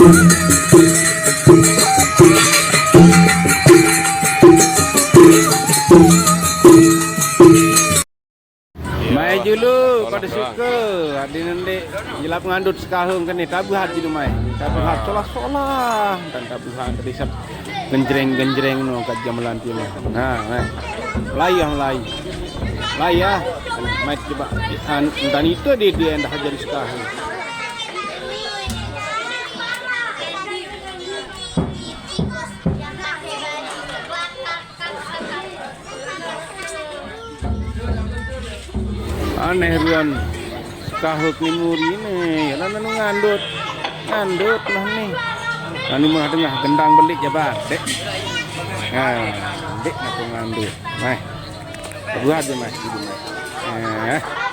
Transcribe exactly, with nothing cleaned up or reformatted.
Mai julu pada suka, adi nende jelap ngandut sekahung kene tabuh ati julu mai. Tabuh ati solah-solah, dan tabuh ati tadi sep genjreng-genjreng no kat gamelan ti mah. Nah, nah. Melai ah, melai. Melai ah. Mai coba. An-, dan itu dia, dia dah jadi sekahung. Aneh ruan. Sekahuk ni muri ni. Alah nanu ngandut. Ngandut lah ni. Anu mah tengah gendang belik jabar, Dek. Ha, Dek nak ngandut. Mai. Buat je, Mai. Gitu, Mai. Eh.